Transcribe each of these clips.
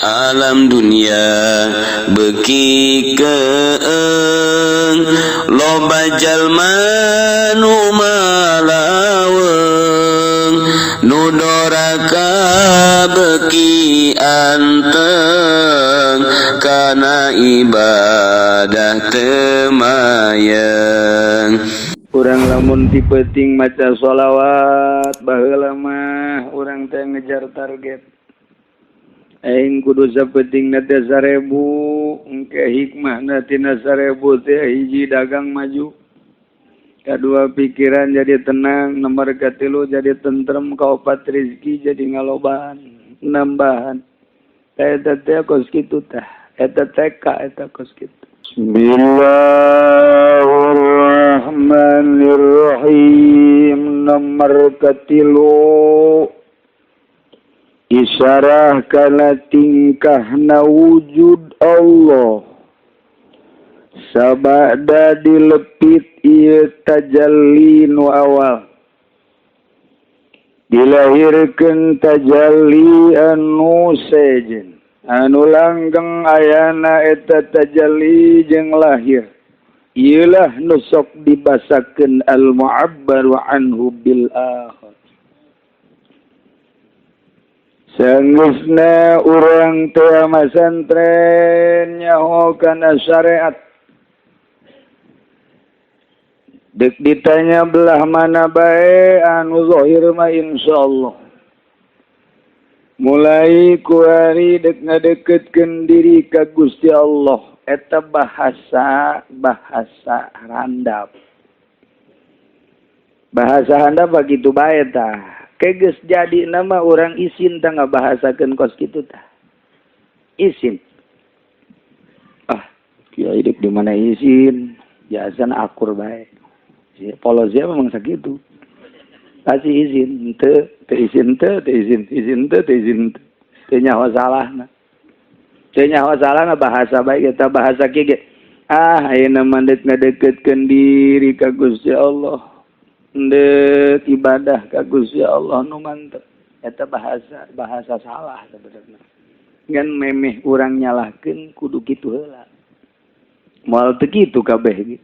Alam dunia beuki keeng loba jalma nu malaweung nu doraka beuki anteng kana ibadah teu mayeng. Urang lamun ti peuting maca sholawat, baheula mah urang teh ngejar target. Aing kudu sapenting teh 1000, engke hikmahna tina 1000 teh hiji dagang maju. Kadua pikiran jadi tenang, nomor katilu jadi tentrem, kaopat rezeki jadi ngalobaan, nambahan. Eta teh kos kitu tah, eta TK eta kos kitu. Bismillahirrahmanirrahim. Nomor katilu isyarah kana tingkahna wujud Allah sabada dilepit ieu tajalli nu awal dilahirkeun tajalli anu sejen anu langgeng ayana eta tajalli jeung lahir ieulah nu sok dibasakeun al mu'abbaru anhu bil akhir. Sangeusna urang teh masantren nyaho kana syariat. Dek ditanya belah mana bae anu zahir mah insyaallah. Mulai kuari dek ngadeketkeun diri ka Gusti Allah eta bahasa bahasa handap. Bahasa handap begitu bae tah. Keges jadi nama orang isin tah ngabahasakeun kos kitu tah. Isin. Ah, kiai dek di mana isin? Biasana akur bae. Polosnya memang sakitu. Kasih izin teu, teu izin teu, teu izin, izin teu, teu izin teu. Teu nyaho salahna. Teu nyaho salahna bahasa bae eta bahasa kieu ge. Ah, ayeuna mah deuk ngadeukeutkeun diri ka Gusti Allah. Ndek ibadah ka Gusti Allah nu mantep. Eta bahasa bahasa salah sebenarnya. Ngan memeh urang nyalahkeun kudu kitu heula. Moal teu kitu kabeh ge.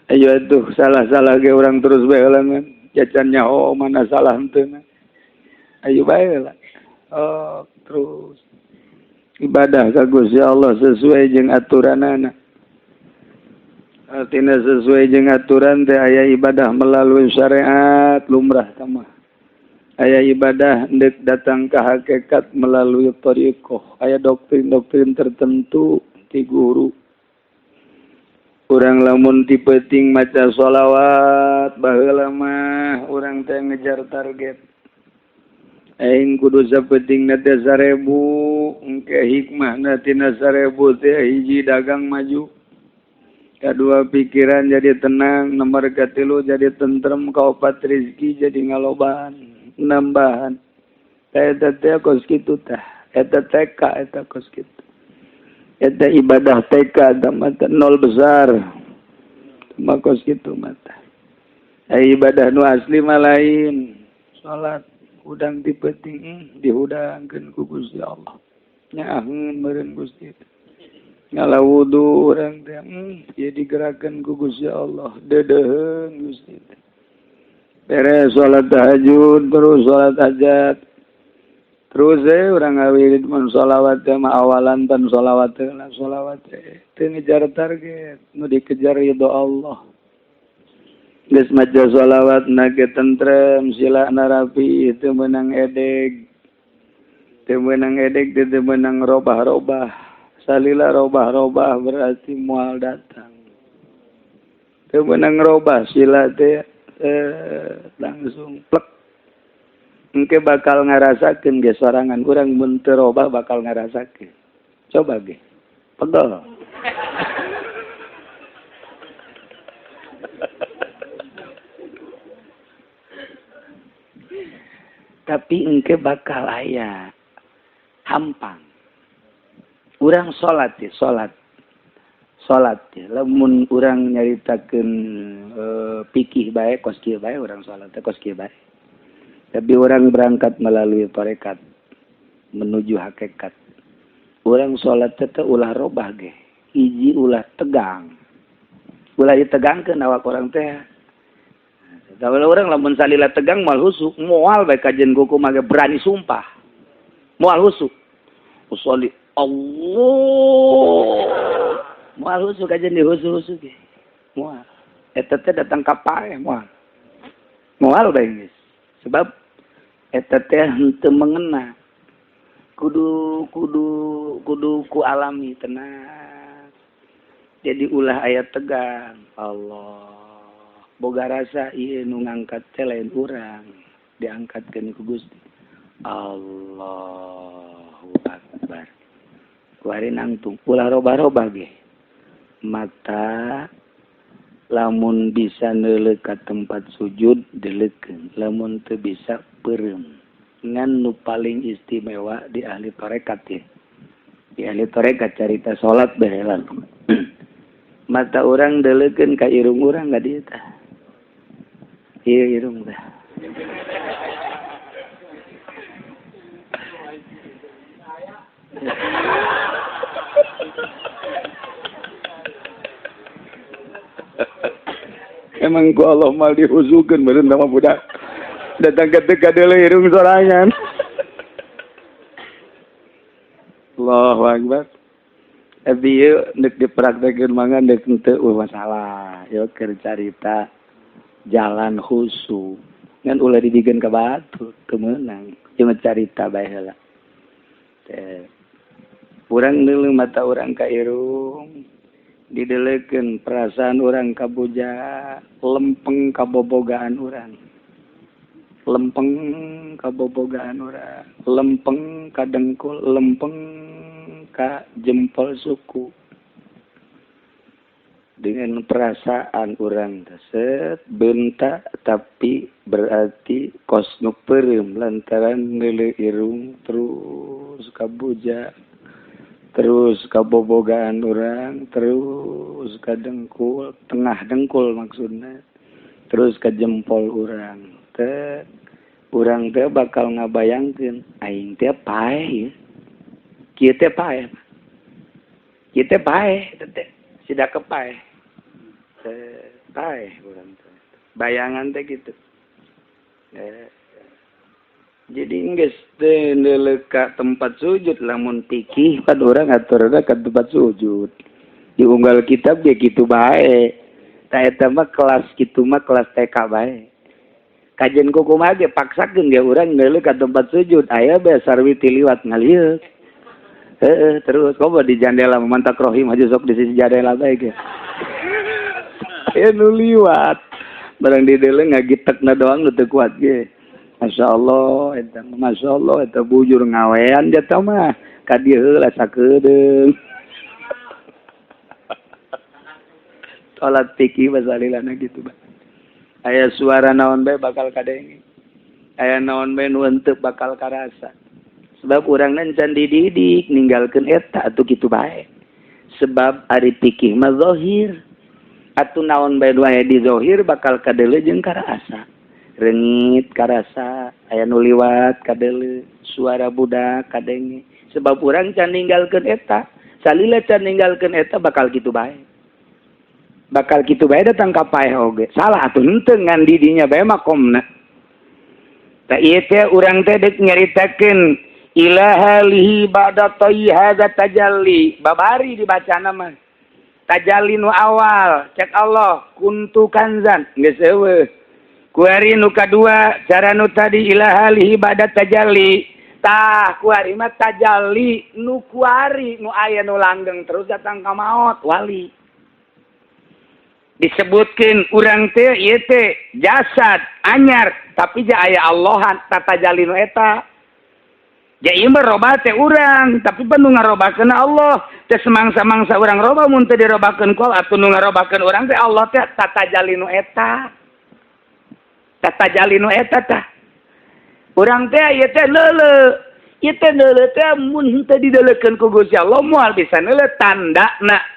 Ayo atuh salah-salah ge urang terus bae heula ngan. Jacan nyaho mana salah henteu. Ayo bae heula. Oh, terus ibadah ka Gusti Allah sesuai jeung aturanana. Artinya sesuai jeung aturan teh aya ibadah melalui syariat lumrah tamah. Aya ibadah ndek datang ka hakikat melalui thariqah. Aya doktrin-doktrin tertentu ti guru. Urang lamun ti peuting maca sholawat baheula mah urang teh ngejar target. Aing kudu sapenting teh 1000, engke hikmahna tina 1000 teh hiji dagang maju. Kadua pikiran jadi tenang, nomor katilu jadi tentrem, kaopat rezeki jadi ngalobaan, nambahan. Eta teh kos kitu tah, eta TK eta kos kitu. Eta ibadah TK eta mata nol besar. Mah kos kitu mata. Ibadah nu asli mah lain. Salat hudang ti peuting dihudangkeun ku Gusti Allah. Nyaaheun meureun Gusti. Ngala wudu urang teh ieu digerakeun ku Gusti Allah, deudeuheun Gusti teh. Beres salat tahajud terus salat hajat. Terus urang ngawirid mun sholawat teh mah awalan tan sholawat teh lah sholawat teh teu ngejar target, nu dikejar ridho Allah. Geus maca sholawat na ge tentrem, silana rapi, teu meunang edeg. Teu meunang edeg teu meunang robah-robah. Salila robah-robah berarti moal datang. Teu meunang robah sila teh langsung plek. Engke bakal ngarasakeun ge sorangan urang mun teu robah bakal ngarasakeun. Coba ge. Pegel. Tapi engke bakal aya hampang. Urang salat ya, salat. Salat ya. Lamun urang nyaritakeun pikih bae kos kieu bae urang salat teh kos kieu bae. Tapi orang berangkat melalui tarekat. menuju hakikat. Urang salat teh ulah robah ge. Hiji ulah tegang. Ulah ditegangkeun awak urang teh. Kalau urang lamun salila tegang moal husuk, moal bae kajen kuku mah berani sumpah. Moal husuk. Usolli Allah. Moal husuk kajen dihusuk-husuk ge. Moal. Eta teh datang ka paeh moal. Moal bae geus. Sebab eta teh henteu mengena. Kudu kudu kudu ku alami tenang. Jadi ulah ayat tegang. Allah boga rasa ieu nu ngangkat teh lain urang, diangkatkeun ku Gusti. Allahu Akbar. Kuari nangtung ulah robah-robah ge. Mata lamun bisa neuleuh ka tempat sujud deleukeun, lamun teu bisa peureum. Ngan nu paling istimewa di ahli tarekat ya. Di ahli tarekat carita salat baheula. Mata urang deleukeun ka irung urang ka dieu tah. Ieu irung tah. Emang ku Allah mal dihuzukeun meureun sama budak. Datang ke teka deuleu irung sorangan. Allahu Akbar. Tapi ieu nek dipraktekeun mangan deuk henteu masalah. Ieu keur carita jalan khusu. Ngan ulah dibikeun ka batu teu meunang. Ieu mah carita bae heula. Teh. Urang deuleu mata urang ka irung. Dideleukeun perasaan urang ka boja, lempeng kabobogaan urang. Lempeng kabobogaan urang, lempeng ka dengkul, lempeng ka jempol suku. Dengan perasaan urang teset bentak tapi berarti kos nu peureum lantaran neuleuh irung terus ka boja, terus kabobogaan urang, terus ka dengkul, tengah dengkul maksudna, terus ka jempol urang. Teh urang teh bakal ngabayangkeun aing teh paeh kieu teh paeh. Kieu teh paeh teh sida kepaeh. Teh paeh urang teh. Bayangan teh kitu. Jadi geus teu neuleuh ka tempat sujud lamun pikih pan urang aturna ka tempat sujud. Diunggal kitab ge kitu bae. Tah eta mah kelas kitu mah kelas TK bae. Kajen kumaha ge paksakeun ge urang neuleuh ka tempat sujud aya bae sarwi tiliwat ngalieuk. Heeh terus komo di jandela mantak rohim aja sok di sisi jandela bae ge. Aya nu liwat. Barang dideuleu ngagitekna doang nu teu kuat ge. Masya Allah, eta Masya Allah, eta bujur ngawean jatuh mah. Ka dieu heula sakedeung. Salat fikih basalilana gitu bah. Aya suara naon bae bakal kadenge. Aya naon bae nu henteu bakal karasa. Sebab urangna can dididik ninggalkeun eta atuh kitu bae. Sebab ari fikih mah zahir. Atuh naon bae nu aya di zahir bakal kadeuleu jeung karasa. Rengit karasa, aya nu liwat kadeuleu, suara budak kadenge. Sebab urang can ninggalkeun eta, salila can ninggalkeun eta bakal kitu bae. Bakal kitu bae datang ka paeh oge. Salah atuh henteu ngan di dinya bae makomna. Tah ieu teh urang teh deuk nyaritakeun ilaha lihi ba'da tayyi hadza tajalli. Babari dibacana mah. Tajalli nu awal, cek Allah kuntu kanzan geus eueuh. Kuari nu kadua cara nu tadi ilaha lihi ba'da tajalli. Tah kuari mah tajalli nu kuari nu aya nu langgeng terus datang ka maot wali. Disebutkeun urang teh ieu teh jasad anyar tapi ja aya Allahan tatajalli nu eta. Ja ieu mah robah teh urang tapi pan nu ngarobakeun Allah teh semangsa-mangsa urang robah mun teu dirobakeun ku Allah atuh nu ngarobakeun urang teh Allah teh tatajalli nu eta. Tatajalli nu eta tah. Urang teh ieu teh leuleuh. Ieu teh leuleuh teh mun henteu dideulekeun ku Gusti Allah moal bisa neuleuh tandana.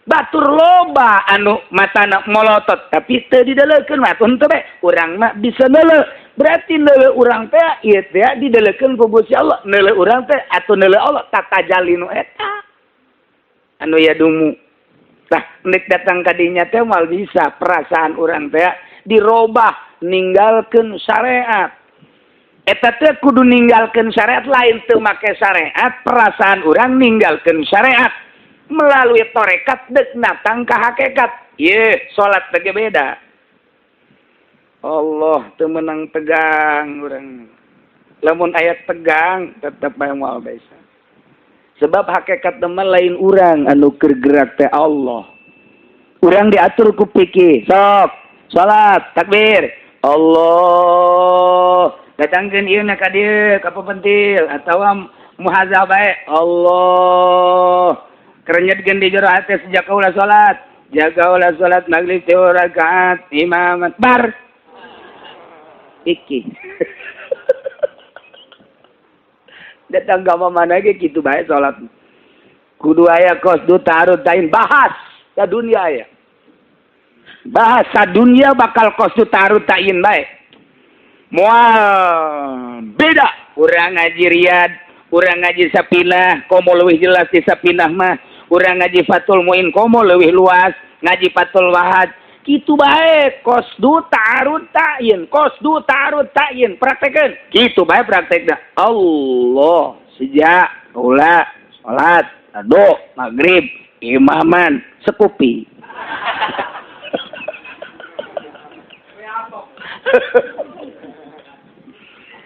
Batur loba anu matana molotot tapi teu dideulekeun mah atuh henteu bae. Urang mah bisa neuleuh. Berarti neuleuh urang teh ieu teh didelekeun ku Gusti Allah. Neuleuh urang teh atuh neuleuh Allah tatajalli nu eta. Anu yadumu. Tah nek datang ka dinya teh moal bisa perasaan urang teh dirobah ninggalkeun syariat. Eta teh kudu ninggalkeun syariat lain teu make syariat, perasaan urang ninggalkeun syariat melalui tarekat deuk datang ka hakikat. Ye, salat teh beda. Allah teu meunang tegang urang. Lamun aya tegang tetep bae moal bisa. Sebab hakikat mah lain urang anu keur gerak teh Allah. Urang diatur ku pikir, sok salat takbir. Allah datangkeun ieu na ka dieu ka papentil atawa muhazah bae. Allah kerenyetkeun di jero hate sejak kaula salat. Jaga ulah salat maghrib tilu rakaat imamat bar. Iki. Datang gama mana ge kitu bae salat. Kudu aya kos du tarut tain bahas ka dunia aya. Bahasa dunia bakal kos du tarut tain bae. Moal beda urang ngaji Riyad, urang ngaji Sapinah, komo leuwih jelas di Sapinah mah. Urang ngaji Fathul Muin komo leuwih luas, ngaji Fathul Wahad. Kitu bae kosdu ta'arud ta'yin, kosdu ta'arud ta'yin, praktekeun. Kitu bae praktekna. Allah sejak kaula salat ado maghrib imaman sekupi.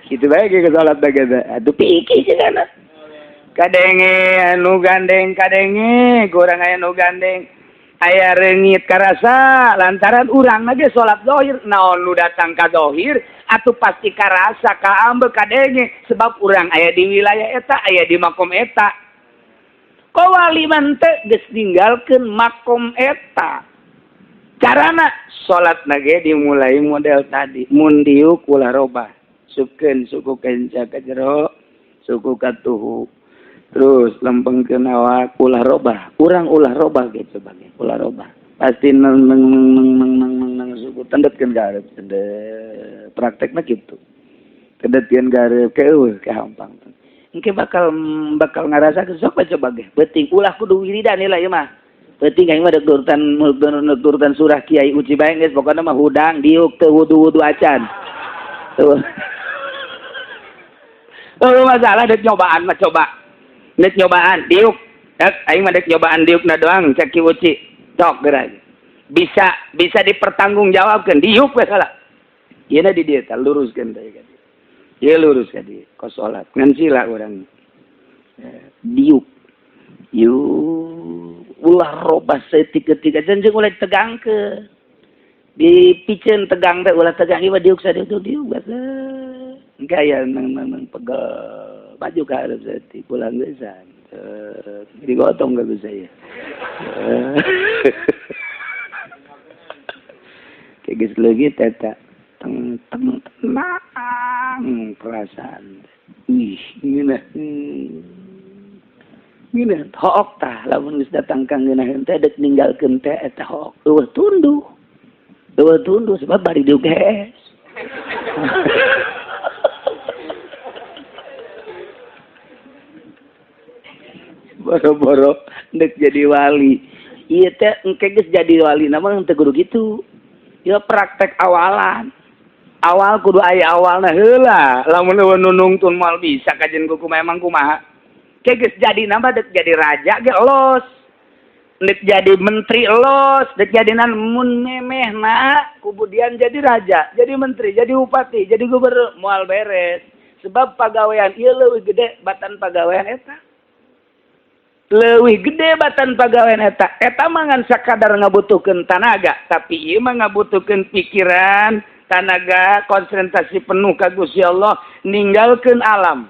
Kitu bae ge salat bae atuh pikir cenah. Kadenge anu gandeng kadenge kurang aya nu gandeng. Aya reungit karasa lantaran urang ge salat zahir naon nu datang ka zahir atuh pasti karasa kaambe kadenge sebab urang aya di wilayah eta aya di makom eta. Kawali man teh geus ninggalkeun makom eta. Carana salat ge dimulai model tadi mun diuk ulah robah supkeun suku kenca ka jero suku katuhu. Terus lempengkeun awak ulah robah, urang ulah robah gitu sebagai ulah robah. Pasti neng neng neng neng neng neng neng neng suku tendetkeun ka hareup tendet. Praktekna kitu. Tendetkeun ka hareup keueuh kahampang. Engke bakal bakal ngarasa sok coba ge. Beuting ulah kudu wiridan heula ieu mah. Beuting aing mah deuk turutan surah Kiai Uci bae geus pokona mah hudang diuk teu wudu-wudu acan. Tuh. Oh masalah deuk nyobaan mah coba. Dek nyobaan diuk, aing mah dek nyobaan diukna doang cek Ki Uci. Sok geura. Bisa bisa dipertanggungjawabkeun diuk we salah. Ieu na di dieu tah luruskeun teh ka dieu. Ieu lurus ka dieu kos salat. Ngan sila urang. Diuk. Yuk ulah robah saeutik ketika jeung ulah tegangkeun. Dipiceun tegang teh ulah tegang ieu mah diuk sadiuk diuk biasa. Engke aya nang nang pegel. Maju ke harap seti pulang besan digotong gak bisa ya kayak gitu lagi teta teng teng tenang perasaan ih ngeunah ngeunah hook tah lamun geus datang ka ngeunaheun teh deuk ninggalkeun teh eta hook eueuh tunduh sebab bari diuges. Boro-boro ndek jadi wali. Ieu teh engke geus jadi wali na mah teu kudu kitu. Ieu praktek awalan. Awal kudu aya awalna heula. Lamun eueuh nu nungtun moal bisa kajen kuku memang kumaha. Ke geus jadi nambah dek jadi raja ge los. Dek jadi menteri los, dek jadi nan mun memehna kubudian jadi raja, jadi menteri, jadi bupati, jadi gubernur moal beres. Sebab pagawean ieu leuwih gede batan pagawean eta. Leuwih gede batan pagawean eta. Eta mah ngan sakadar ngabutuhkeun tanaga, tapi ieu mah ngabutuhkeun pikiran, tanaga, konsentrasi penuh ka Gusti Allah, ninggalkeun alam.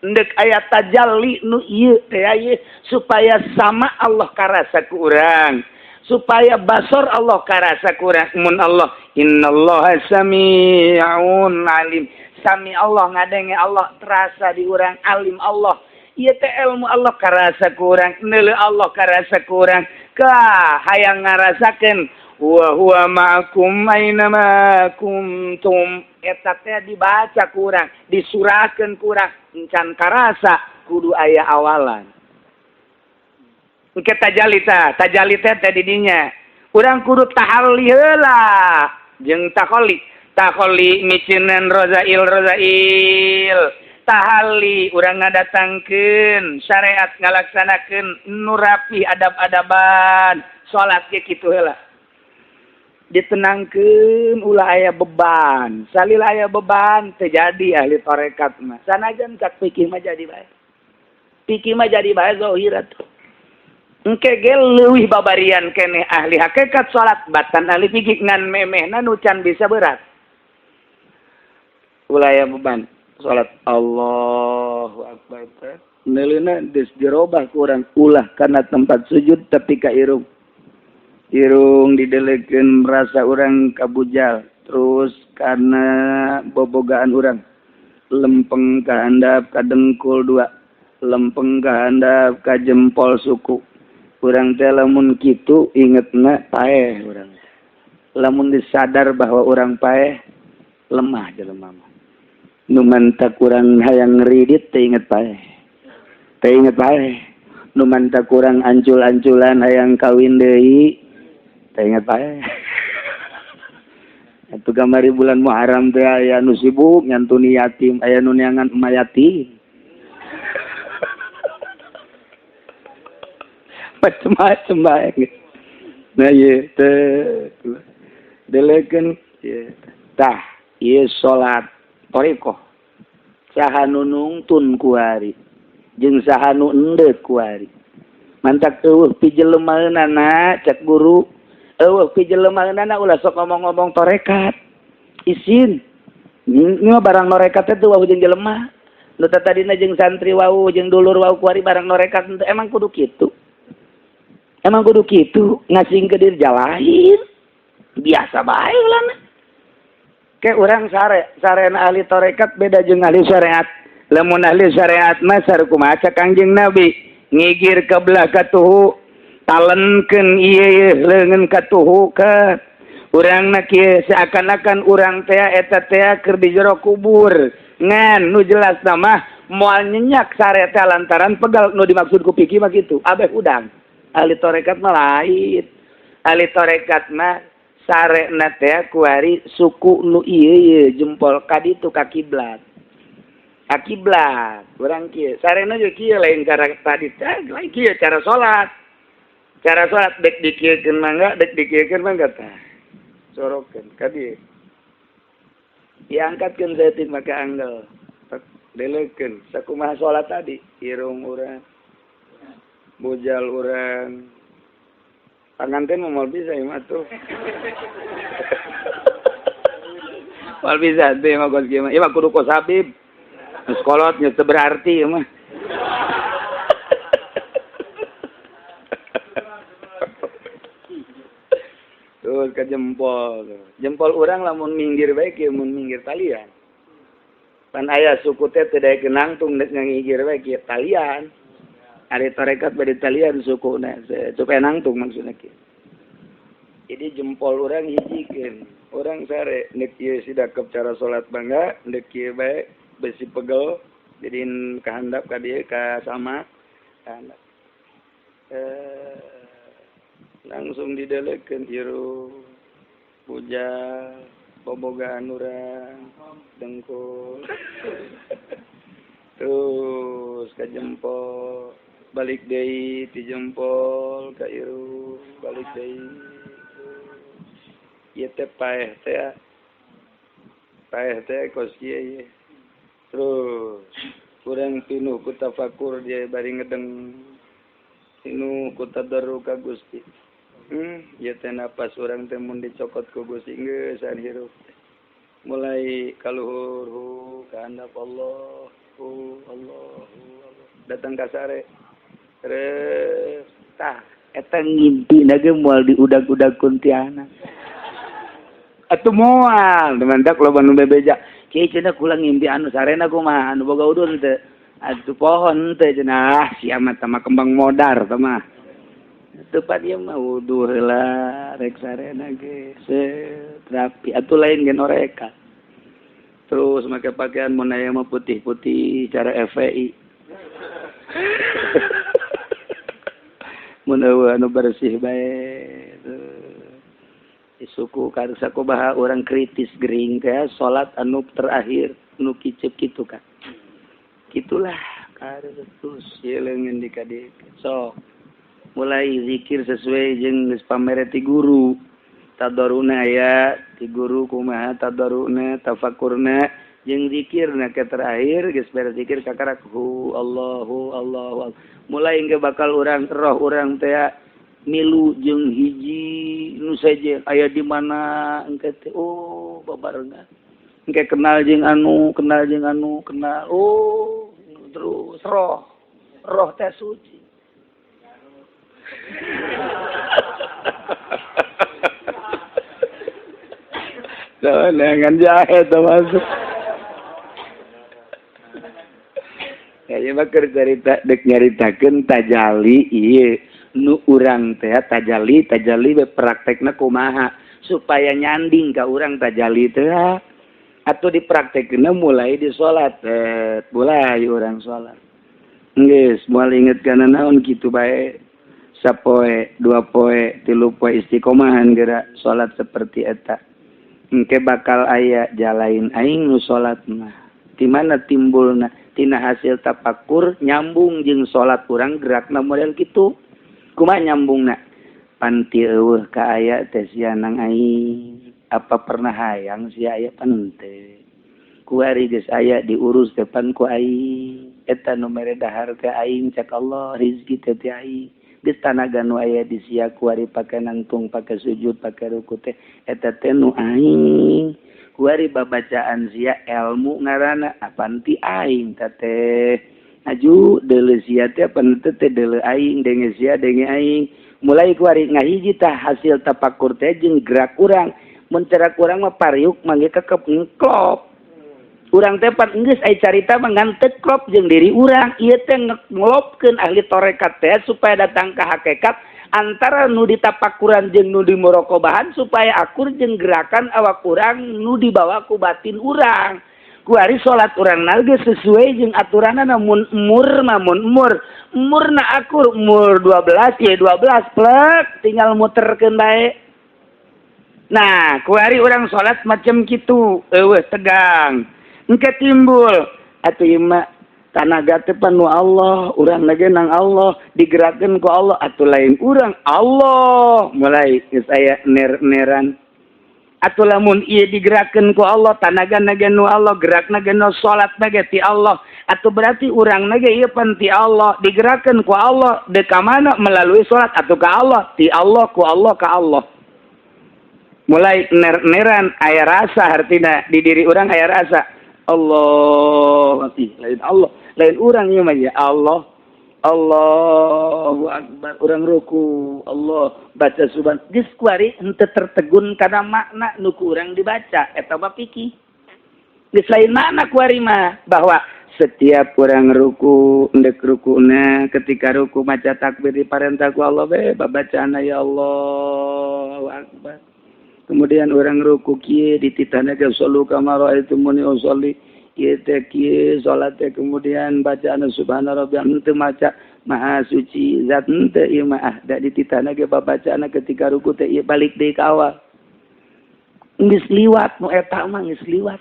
Endek aya tajalli nu ieu teh ieu supaya sama Allah karasa ku urang, supaya basor Allah karasa ku urang. Mun Allah innallaha samii'un alim. Sami Allah ngadenge Allah terasa di urang, alim Allah. Ieu teh ilmu Allah karasa kurang, neuleuh Allah karasa kurang. Ka hayang ngarasakeun wa huwa ma'akum aina ma kuntum. Eta teh dibaca kurang, disurahkeun kurang, encan karasa kudu aya awalan. Engke tajalli tah, tajalli teh teh di dinya. Urang kudu tahalli heula jeung takholli. Takholli miceunan rozail rozail. Tahalli urang ngadatangkeun syariat ngalaksanakeun nu rapi adab-adaban. Salat ge kitu heula. Ditenangkeun ulah aya beban, salila aya beban teu jadi ahli tarekat mah. Sanajan cak fikih mah jadi bae. Fikih mah jadi bae zahir atuh. Engke ge leuwih babarian keneh ahli hakikat salat batan ahli fikih ngan memehna nu can bisa berat. Ulah aya beban salat Allahu akbar teh. Neuleuna geus dirobah ku urang ulah kana tempat sujud tapi ka irung. Irung didelekeun merasa urang kabujal terus karena bobogaan urang lempeng ka handap ka dengkul dua lempeng ka handap ka jempol suku urang teh lamun kitu ingetna paeh urang lamun disadar bahwa urang paeh lemah jelema mah nu mantak urang hayang ngridit teh inget paeh teh inget paeh nu mantak urang ancul-anculan hayang kawin deui ingat bae. Atuh kamari bulan Muharram teh aya nu sibuk nyantuni yatim, aya nu neangan emak yatim. Macem-macem bae. Nah ieu teh delekeun ieu tah ieu salat thariqah. Saha nu nungtun kuari jeung saha nu endeut kuari. Mantak eueuh pijelemaeunana cek guru. Eueuh pijelemaeunana ulah sok ngomong-ngomong tarekat. Isin. Ini mah barang norekat teh wau jeung jelema. Nu tadina jeung santri wau jeung dulur wau kuari barang norekat teh emang kudu kitu. Emang kudu kitu ngasing ke diri jalain. Biasa bae ulah. Ke urang sare, sarena ahli tarekat beda jeung ahli syariat. Lamun ahli syariat mah sarukumaha cek Kangjeng Nabi, ngigir ke belah katuhu. Talenkeun ieu leungeun katuhu ka urangna kieu seakan-akan urang teh eta teh keur di jero kubur ngan nu jelas mah moal nyenyak sare teh lantaran pegal nu dimaksud ku fikih mah kitu abeh udang ahli tarekat mah lain ahli tarekat mah sarena teh kuari suku nu ieu ieu jempol ka ditu ka kiblat ka kiblat urang kieu sarena ge kieu lain cara tadi teh lain kieu cara salat. Cara salat dek dikieukeun mangga, dek dikieukeun mangga tah. Sorokeun ka dieu. Diangkatkeun saeutik make anggel. Deleukeun sakumaha salat tadi, irung urang, bujal urang. Panganten mah moal bisa ieu mah tuh. Moal bisa teh mah kos kieu mah. Ieu mah kudu kos Habib. Geus kolot geus teu berarti ieu mah. Terus ke jempol. Jempol urang lamun minggir bae kieu mun minggir talian. Pan aya suku teh teu daek nangtung deuk ngigir bae kieu talian. Ari tarekat bade talian sukuna supaya nangtung maksudna kieu. Jadi jempol urang hijikeun. Urang sare neuk ieu sidakep cara salat bangga, neuk kieu bae besi pegel jadi kahandap ka dieu ka sama kahandap. Langsung didelekeun irung bujal bobogaan urang dengkul terus ka jempol balik deui ti jempol ka irung balik deui ieu teh paeh teh kos kieu ieu terus urang pinuh ku tafakur dia bari ngedeng pinuh ku tadarru ka Gusti. Ya teh napas urang teh mun dicokot ku Gusti geus hirup. Mulai kaluhur hu ka handap Allah, hu Allah, hu Allah. Datang ka sare. Terus tah eta ngimpina ge moal diudag-udag kuntianak. Atuh moal, mantak loba nu bebeja. Kieu cenah kula ngimpi anu sarena kumaha anu boga udun teh. Atuh pohon teh cenah sia mah tah kembang modar tah mah. Tepat ieu mah wudu heula rek sarena ge rapi atuh lain ge norekat. Terus make pakaian mun aya mah putih-putih cara FPI. Mun eueuh anu bersih bae. Suku karsa kumaha urang kritis gering teh salat anu terakhir nu kicep kitu kan. Gitulah terus ieu leungeun di kadieu. Sok mulai zikir sesuai jeung geus pamere ti guru. Tadaruna aya ti guru kumaha tadaruna tafakurna jeung zikirna ke terakhir geus beres zikir kakarak hu Allahu Allahu. Mulai engke bakal urang roh urang teh milu jeung hiji nu sejen aya di mana engke teh oh babarengan engke kenal jeung anu kenal jeung anu kenal oh terus roh roh teh suci. Jangan jahe termasuk. Kayaknya mah keur carita dek nyaritakeun tajali ieu nu urang teh tajali tajali we praktekna kumaha supaya nyanding ka urang tajali teh atau dipraktekna mulai di salat mulai urang salat geus moal inget kana naon kitu bae sapoe dua poe tilu poe istiqomahan geura salat seperti eta engke bakal aya jalain aing nu salat mah di mana timbulna tina hasil tapakur nyambung jeung salat urang gerakna model kitu. Kumaha nyambungna panti eueuh ka aya teh sia nang aing apa pernah hayang sia aya pan teu kuari geus aya diurus teh pan ku aing eta nu mere dahar teh aing cak Allah rezeki teh ti aing geus tanaga nu aya di sia kuari pake nangtung pake sujud pake ruku teh eta teh nu aing kuari babacaan sia ilmu ngaranna apan ti aing ta teh aju deuleu sia teh pan teh deuleu aing denge sia denge aing mulai kuari ngahiji tah hasil tapakur teh jeung gerak urang mun cara urang mah pariuk mangge kekep ngklop urang teh pan geus aya carita mah ngan teu klop jeung diri urang ieu teh ngelopkeun ahli tarekat teh supaya datang ka hakikat antara nu ditapakuran jeung nu dimuraqabahan supaya akur jeung gerakan awak urang nu dibawa ku batin urang. Kuari salat urang nalge sesuai jeung aturanana mun mur mah mun mur murna akur mur 12 ya 12 plek tinggal muterkeun bae. Nah, kuari urang salat macam kitu eueuh tegang. Engke timbul atuh ieu mah tanaga teh pan nu Allah, urang lagi nang Allah, digerakkeun ku Allah atuh lain urang Allah. Mulai geus aya ner-neran. Atuh lamun ieu digerakkeun ku Allah, tanaga naga nu Allah, gerakna ge nu salat ge ti Allah. Atuh berarti urang ge ieu pan ti Allah, digerakkeun ku Allah, deuk ka mana melalui salat atuh ka Allah, ti Allah ku Allah ka Allah. Mulai ner-neran aya rasa hartina di diri urang aya rasa Allah, lain Allah, lain urang ieu mah ya Allah. Allahu Akbar, urang ruku, Allah baca subhan. Geus kuari henteu tertegun kana makna nu ku urang dibaca eta mah fikih. Geus lain makna kuari mah bahwa setiap urang ruku endek rukuna ketika ruku maca takbir diparentah ku Allah we babacaana ya Allahu Akbar. Kemudian urang ruku kieu dititahna ge sallu kama raaitumuni usolli. Ieu teh kieu salat teh kemudian bacaan subhana rabbiyal henteu maca maha suci zat henteu ieu mah ah da dititahna ge babacaana ketika ruku teh ieu balik deui ka awal. Geus liwat nu eta mah geus liwat.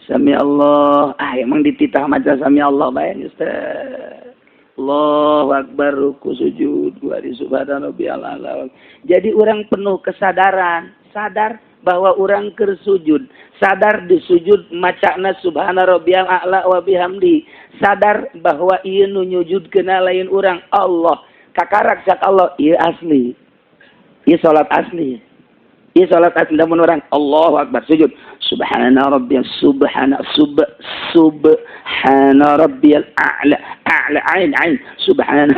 Sami Allah ah emang dititah maca sami Allah bae geus teh. Allahu akbar ruku sujud kuari subhana rabbiyal a'la. Jadi urang penuh kesadaran, sadar bahwa urang keur sujud, sadar di sujud macana subhana rabbiyal a'la wa bihamdi, sadar bahwa ieu nu nyujudkeun lain urang Allah, kakarak cak Allah ieu asli. Ieu salat asli. Ieu salat asli lamun urang Allahu akbar sujud subhana rabbiyal subhana sub subhana rabbiyal a'la a'la ain ain subhana.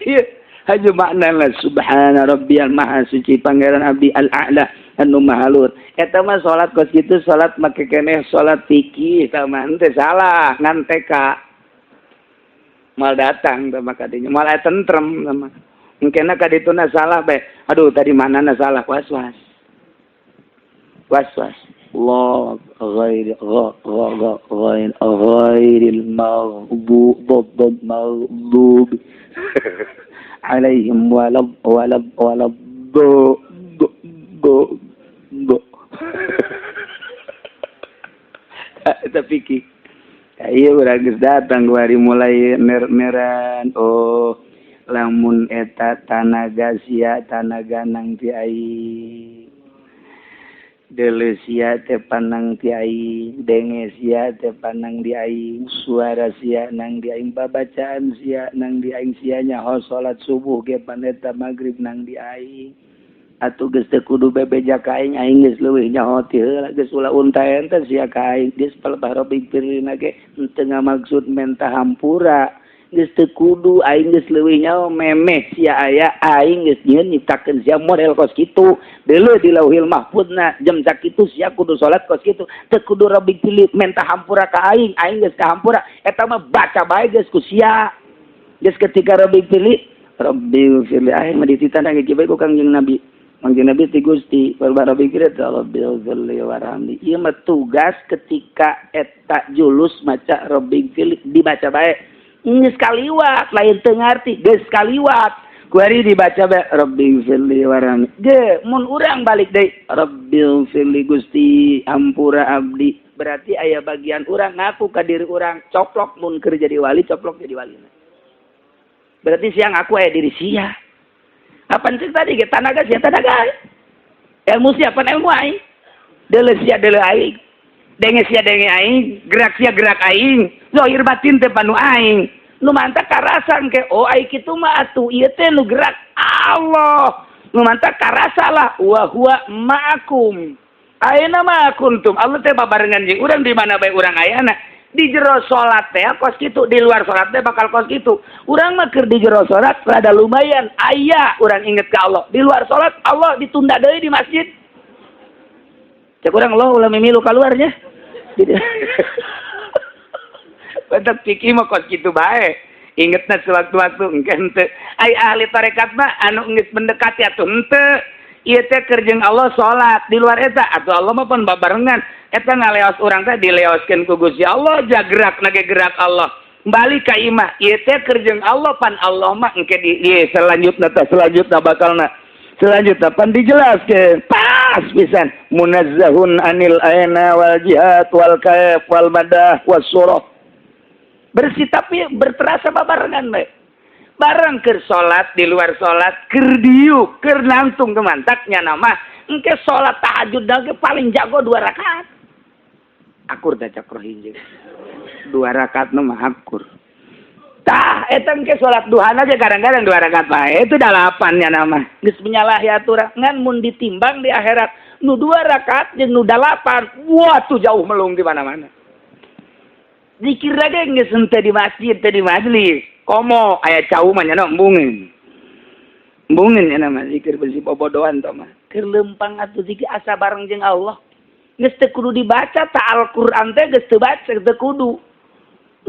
Ieu haju makna subhana rabbiyal maha suci pangeran abdi al-a'la anu maha luhur. Eta mah salat kos kitu salat make keneh salat fikih eta mah henteu salah ngan TK. Moal datang teh mah kadinya moal aya tentrem teh mah. Engkena kadituna salah bae. Aduh tadi manana salah was-was. Was-was. Allah ghair gha gha gha ghair ghairil maghdub maghdub alaihim walad walad walad do do do do. Tapi ki iya urang geus datang kuari mulai ner-neran. Oh lamun eta tanaga sia tanaga nang ti aing, deuleu sia teh panang ti aing, denge sia teh panang di aing, suara sia nang di aing, babacaan sia nang di aing, sia nyaho salat subuh ge paneta magrib nang di aing. Atuh geus teu kudu bebeja ka aing, aing geus leuwih nyaho ti heula, geus ulah unta ente sia ka aing, geus palebah robik pirina ge henteu ngamaksud menta hampura. Geus teu kudu aing geus leuwih nyaho memeh sia aya, aing geus nyieun nyiptakeun sia model kos kitu. Deuleu di Lauhil Mahfudna jam sakitu sia kudu salat kos kitu, teu kudu robik pilih menta hampura ka aing, aing geus kahampura. Eta mah baca bae geus ku sia. Geus ketika robik pilih, Rabbi firli aing mah dititah ge bae ku Kangjeng Nabi. Kangjeng Nabi ti Gusti, palebah robik pilih Rabbi firli warhamni. Ieu mah tugas ketika eta julus maca robik pilih dibaca bae. Geus kaliwat lain teu ngarti, geus kaliwat. Kuari dibaca bae Rabbi firli warhamni. Ge mun urang balik deui Rabbi firli Gusti hampura abdi. Berarti aya bagian urang ngaku ka diri urang coplok mun keur jadi wali, coplok jadi wali. Berarti siang aku aya diri sia. Apan cek tadi ge tanaga sia tanaga. Ilmu sia pan ilmu aing. Deuleu sia deuleu aing. Denge sia denge aing, gerak sia gerak aing, zahir batin teh panu aing. Nu mantap karasa engke oh ai kitu mah atuh ieu teh nu gerak Allah. Nu mantap karasa lah wa huwa ma'akum. Aina ma kuntum. Allah teh babarengan jeung urang di mana bae urang ayana. Di jero salat teh kos kitu, di luar salat teh bakal kos kitu. Urang mah keur di jero salat rada lumayan aya urang inget ka Allah. Di luar salat Allah ditunda deui di masjid. Cek urang Allah ulah mimilu kaluarnya. Jadi bentuk pikir mah kos kitu bae. Ingetna sewaktu-waktu engke henteu. Ai ahli tarekat mah anu geus mendekati atuh henteu. Ieu teh keur jeung Allah salat di luar eta atuh Allah mah pan babarengan. Eta ngaleos urang teh dileoskeun ku Gusti Allah, jagerak ge gerak Allah. Balik ka imah ieu teh keur jeung Allah pan Allah mah engke di ieu selanjutna teh selanjutna bakalna. Selanjutna pan dijelaskeun pas pisan munazzahun anil aina wal jihad wal kaif wal madah was surah. Bersih tapi berterasa babarengan bae. Bareng keur salat di luar salat keur diuk keur nangtung kemantaknya nama engke salat tahajud ge paling jago 2 rakaat. Akur teh cak rohim jeung 2 rakaat nu mah akur. Tah eta engke salat duhana ge kadang-kadang 2 rakaat bae itu 8 nya nama. Geus menyalahi aturan ngan mun ditimbang di akhirat nu 2 rakaat jeung nu 8 wah tuh jauh melung di mana-mana. Zikir lagi geus henteu di masjid teh di majelis. Komo aya cau mah nya embungeun. Embungeun nya mah zikir bersih bobodohan tah mah. Keur lempang atuh zikir asa bareng jeung Allah. Geus teu kudu dibaca ta Al-Qur'an teh geus teu baca teu kudu.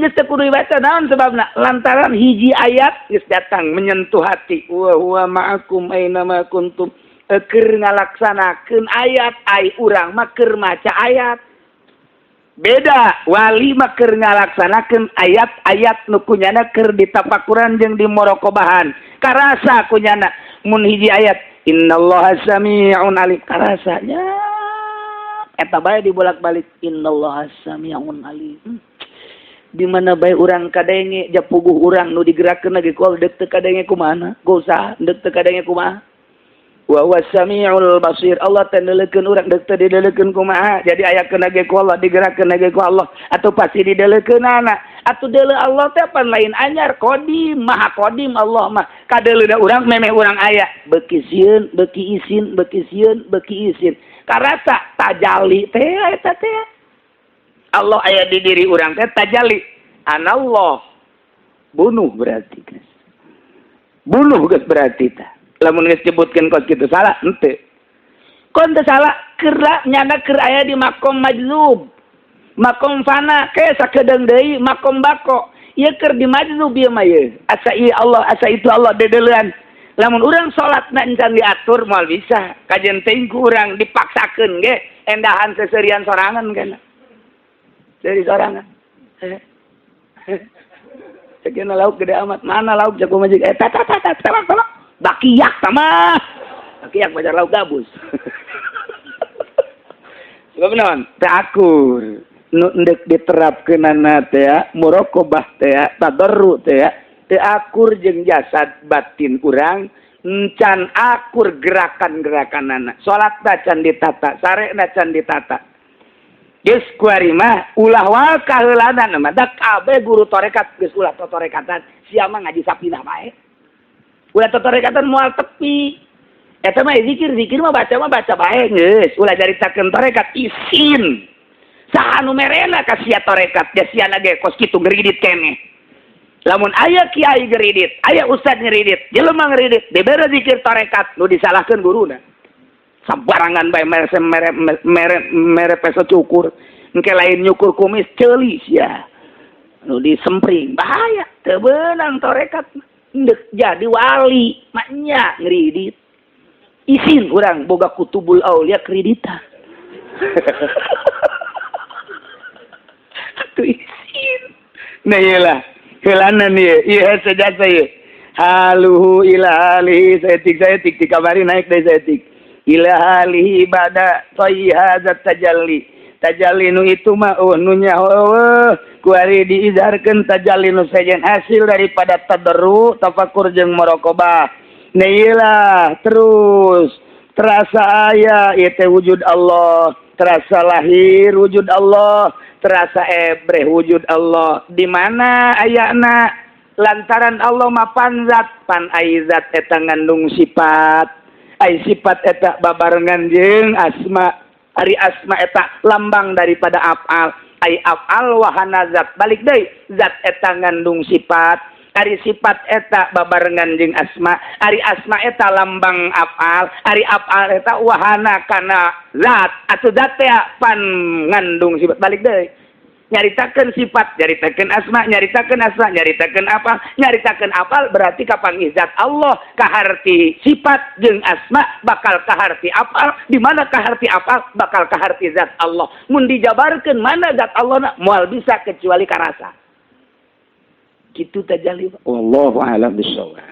Geus teu kudu dibaca naon sebabna? Lantaran hiji ayat geus datang menyentuh hati. Wa huwa ma'akum aina ma kuntum. Keur ngalaksanakeun ayat ai urang mah keur maca ayat. Beda wali mah keur ngalaksanakeun ayat-ayat nu kunyana keur ditapakuran jeung dimorokobahan. Karasa kunyana mun hiji ayat innallaha samii'un alim karasanya eta bae dibolak-balik innallaha samii'un alim. Di mana bae urang kadenge japuguh urang nu digerakkeun lagi ku deuk teu kadenge kumaha? Gosa deuk teu kadenge kumaha? Wa huwa samiul basir. Allah teh neuleukeun urang deuk teu dideulekeun kumaha? Jadi ayakeun ge ku Allah, digerakkeun ge ku Allah atuh pasti dideulekeunana. Atuh deuleu Allah teh pan lain anyar, qadim, maha qadim Allah mah. Kadeuleuna urang memeh urang aya, beuki sieun, beuki isin, beuki sieun, beuki isin. Karasa tajali teh eta teh. Allah aya di diri urang teh tajali. Anallah. Bunuh berarti guys. Bunuh geus berarti tah. Lamun geus nyebutkeun kos kitu salah henteu. Kon teu salah keur nyana keur aya di makom majzub. Makom fana ke sakedeung deui makom bako. Ieu keur di majzub ieu mah ieu. Asa ieu Allah, asa itu Allah dedeulean. Lamun urang salatna encan diatur moal bisa. Kajen teuing ku urang dipaksakeun ge. Endahan seserian sorangan kana. Dari sorangan. Sekian lauk gede amat. Mana lauk jago majik? Eh, tata tata tolong tolong. Bakiak sama. Bakiak pacar lauk gabus. Sebab naon? Teu akur. Nu endek diterapkeunana teh muraqabah teh, tadarru teh, teu akur jeung jasad batin urang, encan akur gerakan-gerakanana. Salatna can ditata, sarena can ditata. Geus kuari mah ulah wae kaheulanan mah da kabeh guru tarekat geus ulah totorekatan, sia mah ngaji sapinah bae. Ulah totorekatan moal tepi. Eta mah zikir, zikir mah baca bae geus, ulah caritakeun tarekat isin. Saha nu merena ka sia tarekat, da sia ge kos kitu ngeridit keneh. Lamun aya kiai ngeridit, aya ustad ngeridit, jelema ngeridit, dibere zikir tarekat, nu disalahkeun guruna. Sembarangan bae mere mere mere mere peso cukur, engke lain nyukur kumis ceuli sia. Nu disempring, bahaya, teu beunang tarekat. Endek jadi wali, maknya ngeridit. Isin urang boga kutubul aulia kreditan. Atuh isin. Nah iyalah, heulanan ieu, ieu hese jasa ieu. Haluhu ila halihi saetik saetik dikabari naik deui saetik. Ila halihi bada thayyi hadzat tajalli. Tajalli nu itu mah oh nu nyaho eueuh kuari diizharkeun tajalli nu sejen hasil daripada tadarru tafakur jeung muraqabah. Nah iyalah terus terasa aya ieu teh wujud Allah, terasa lahir wujud Allah, terasa ebreh wujud Allah. Di mana ayana? Lantaran Allah mapan zat, pan ai zat eta ngandung sifat. Ai sifat eta babarengan jeung asma. Ari asma eta lambang daripada afal. Ai afal wahana zat. Balik deui, zat eta ngandung sifat. Ari sifat eta babarengan jeung asma. Ari asma eta lambang afal. Ari afal eta wahana kana zat. Atuh zat teh pan ngandung sifat. Balik deui. Nyaritakeun sifat, nyaritakeun asma, nyaritakeun asma, nyaritakeun apa, nyaritakeun apal berarti kapanggih zat Allah, kaharti sifat jeung asma bakal kaharti apal, di mana kaharti apal bakal kaharti zat Allah. Mun dijabarkeun mana zat Allah na moal bisa kecuali karasa. Kitu tajalli. Wallahu a'lam bishawab.